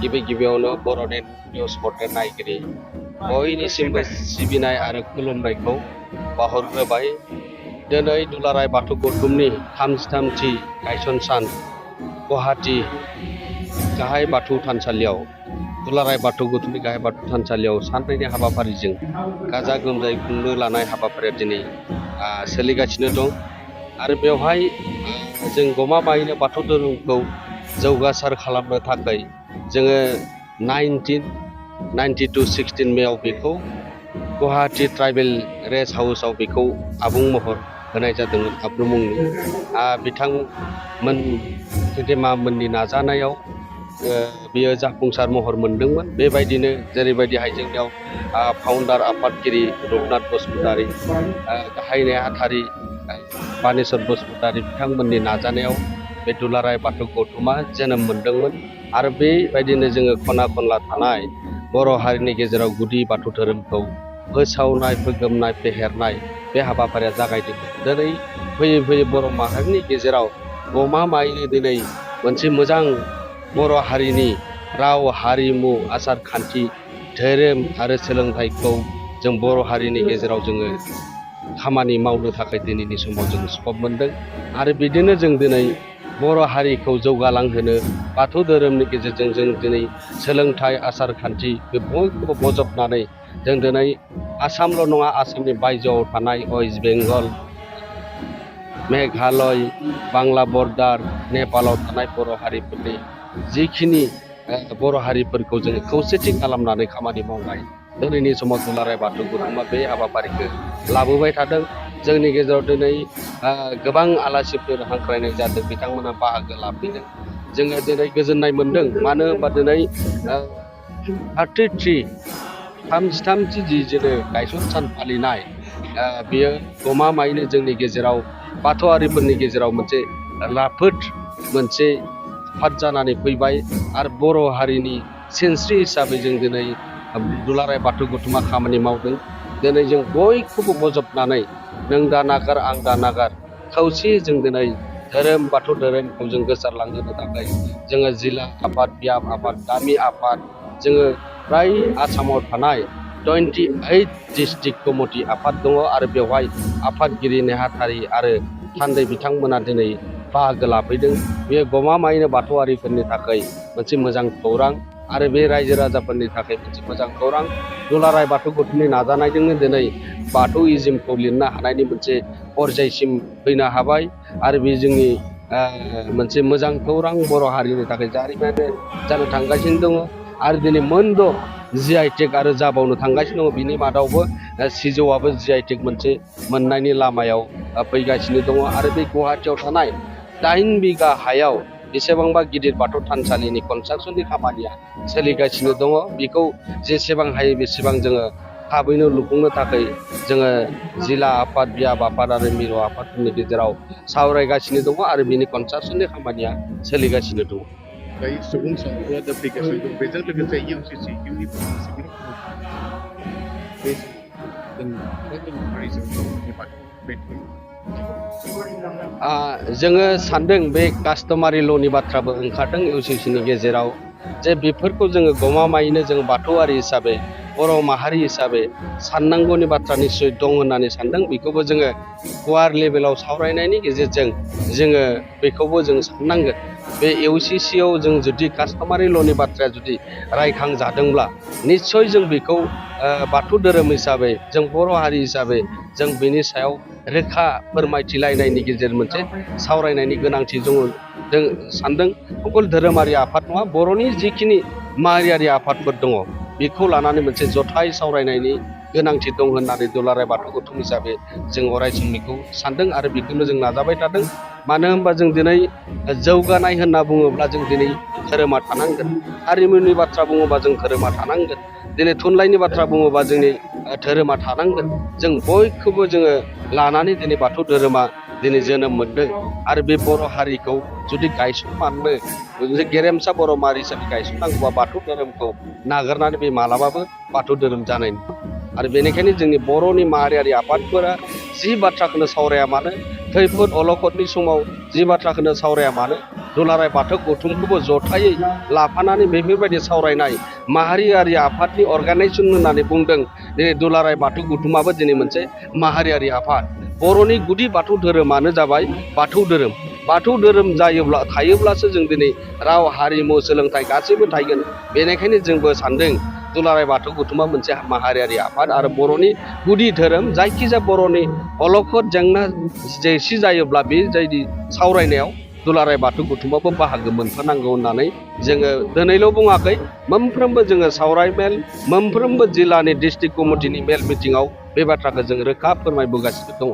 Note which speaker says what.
Speaker 1: गिबि गिबियावनो बर'नि निउस पर्टेल नायगिरि बयनिसिमबो सिबिनाय आरो खुलुमनायखौ बावहरग्रोबाय। दिनै दुलाराय बाथौ गौथुमनि 33थि गायसन सान गुवाहाटी गाहाय बाथौ थानसालियाव दुलाराय बाथौ गौथुमनि गाहाय बाथौ थानसालियाव सानब्रैनि हाबाफारिजों गाजा गोमजायै खुंनो लानाय हाबाफारिया दिनै सोलिगासिनो दं आरो बेवहाय जों गमामायैनो बाथौ धोरोमखौ जौगासार खालामनो थाखाय जोङो 1992-16 मेआव बेखौ गुवाहाटी ट्राइबेल रेस्ट हाउसआव बेखौ आबुं महर होनाय जादोंमोन आब्रु मुंनि। बिथांमोन गेदेमामोननि नाजानायाव बियो जाफुंसार महर मोनदोंमोन। बेबायदिनो जेरैबायदिहाय जोंनियाव फाउन्डार आफादगिरि रुपनाथ बसुमतारी, गाहाय नेहाथारि बानेश्वर बसुमतारी बिथांमोननि नाजानायाव बे दुलाराय बाथौ गौथुमा जोनोम मोनदोंमोन आरो बेबायदिनो जोङो खना खनला थानाय बर' हारिनि गेजेराव गुदि बाथौ धोरोमखौ फोसावनाय, फोगोमनाय, फेहेरनाय बे हाबाफारिया जागायदोंमोन। दिनै फैयै फैयै बर' माहारिनि गेजेराव गमामायैनो दिनै मोनसे मोजां बर' हारिनि राव, हारिमु, आसार खान्थि, धोरोम आरो सोलोंथाइखौ जों बर' हारिनि गेजेराव जोङो खामानि मावनो थाखाय दिनैनि समाव जों स्कप मोनदों आरो बिदिनो जों दिनै बर' हारिखौ जौगालांहोनो बाथौ धोरोमनि गेजेरजों जों दिनै सोलोंथाइ, आसार खान्थि बे बयखौबो बजबनानै जों दिनै आसामल' नङा, आसामनि बायजोआव थानाय वेस्ट बेंगल, मेघालय, बांला बर्डार, नेपालाव थानाय बर' हारिफोरनि जिखिनि बर' हारिफोरखौ जोङो खौसेथि खालामनानै खामानि मावनाय दिनैनि समाव दुलाराय बाथौ गौथुमा बे हाबाफारिखौ लाबोबाय थादों। जोंनि गेजेराव दिनै गोबां आलासिफोर हांख्रायनाय जादों, बिथांमोना बाहागो लाफैदों। जोङो दिनै गोजोननाय मोन्दों, मानो होनबा दिनै 33थि जोङो गायसन सान फालिनाय बेयो गमामायैनो जोंनि गेजेराव बाथौआरिफोरनि गेजेराव मोनसे राफोद मोनसे आफाद जानानै फैबाय आरो बर' हारिनि सिनस्रि हिसाबै जों दिनै दुलाराय बाथौ गौथुमा खामानि मावदों। दिनै जों बयखौबो बजबनानै नों दा नागार आं दा नागार खौसेयै जों दिनै धोरोम बाथौ धोरोमखौ जों गोसारलांहोनो थाखाय जोङो जिल्ला आफाद, बियाब आफाद, गामि आफाद, जोङो फ्राय आसामाव थानाय 28 डिस्ट्रिक्ट कमिटि आफाद दङ आरो बेवहाय आफादगिरि, नेहाथारि आरो थान्दै बिथांमोना दिनै बाहागो लाफैदों। बे गमामायैनो बाथौआरिफोरनि थाखाय मोनसे मोजां खौरां आरो बे रायजो राजाफोरनि थाखाय मोनसे मोजां खौरां। दुलाराय बाथौ गौथुमनि नाजानायजोंनो दिनै बाथौइज्मखौ लिरनो हानायनि मोनसे पर्यायसिम फैनो हाबाय आरो बे जोंनि मोनसे मोजां खौरां बर' हारिनि थाखाय जारिमिनारि जानो थांगासिनो दङ आरो दिनै मोनद' GI टेग आरो जाबावनो थांगासिनो दङ। बिनि मादावबो सिजौआबो GI टेग मोनसे मोननायनि लामायाव फैगासिनो दङ आरो बे गुवाहाटीयाव थानाय 8 बिगा हायाव बेसेबांबा गिदिर बाथौ थानसालिनि कनस्ट्राक्सननि खामानिया सोलिगासिनो दङ। बेखौ जेसेबां हायो बेसेबां जोङो थाबैनो लुफुंनो थाखाय जोङो जिल्ला आफाद, बियाब आफाद आरो मिरु आफादफोरनि गेजेराव सावरायगासिनो दङ आरो बिनि कनस्ट्राक्सननि खामानिया सोलिगासिनो दङ।
Speaker 2: सुबुं सानखोआ दा फैगासिनो दं, बेजों लोगोसे UCC
Speaker 1: जोङो सानदों बे कास्टमारि ल'नि बाथ्राबो ओंखारदों UCCनि गेजेराव, जे बेफोरखौ जोङो गमामायैनो जों बाथौआरि हिसाबै, बर' माहारि हिसाबै साननांगौनि बाथ्रा निस्सय दं होननानै सानदों। बेखौबो जोङो गुवार लेभेलाव सावरायनायनि गेजेरजों जोङो बेखौबो जों साननांगोन। बे UCCआव जों जुदि कास्टमारि ल'नि बाथ्राया जुदि रायखांजादोंब्ला निस्सय जों बेखौ बाथौ धोरोम हिसाबै, जों बर' हारि हिसाबै जों बेनि सायाव रोखा फोरमायथिलायनायनि गेजेरजों मोनसे सावरायनायनि गोनांथि दङ जों सानदों। अकल धोरोमारि आफाद नङा, बर'नि जिखिनि माहारियारि आफादफोर दङ बेखौ लानानै मोनसे जथाय सावरायनायनि गोनांथि दं होननानै दुलाराय बाथौ गौथुम हिसाबै जों अरायसम बेखौ सानदों आरो बेखौनो जों नाजाबाय थादों। मानो होनबा जों दिनै जौगानाय होनना बुङोब्ला जों दिनै धोरोमा थानांगोन, हारिमुनि बाथ्रा बुङोबा जों धोरोमा थानांगोन, दिनै थुनलाइनि बाथ्रा बुङोबा जोंनि धोरोमा थानांगोन। जों बयखौबो जोङो लानानै दिनै बाथौ धोरोमा दिनै जोनोम मोनदों आरो बे बर' हारिखौ जुदि गायसनलांनो, गेरेमसा बर' माहारि हिसाबै गायसननांगौबा बाथौ धोरोमखौ नागारनानै बे मालाबाबो बाथौ धोरोम जानाय नङा। आरो बेनिखायनो जोंनि बर'नि माहारियारि आफादफोरा जि बाथ्राखौनो सावराया मानो, खैफोद अलखदनि समाव जि बाथ्राखौनो सावराया मानो, दुलाराय बाथौ गौथुमखौबो जथायै लाफानानै बेफोरबायदि सावरायनाय माहारियारि आफादनि अर्गानाइजेसन होननानै बुंदों। दिनै दुलाराय बाथौ गौथुमाबो दिनै मोनसे माहारियारि आफाद। बर'नि गुदि बाथौ धोरोमानो जाबाय बाथौ धोरोम। बाथौ धोरोम थायोब्लासो जों दिनै राव हारिमु सोलोंथाइ गासैबो थागोन। बेनिखायनो जोंबो सानदों दुलाराय बाथौ गौथुमा मोनसे माहारियारि आफाद आरो बर'नि गुदि धोरोम। जायखिजाया बर'नि अलखद जेंना जेंसि जायोब्ला बे जायदि सावरायनायाव दुलाराय बाथौ गौथुमाबो बाहागो मोनफानांगौ होननानै जोङो दिनैल' बुङाखै, मोनफ्रोमबो जोङो सावराय मेल, मोनफ्रोमबो जिल्लानि डिस्ट्रिक्ट कमिटिनि मेल मिटिङाव बे बाथ्राखौ जों रोखा फोरमायबोगासिनो दङ।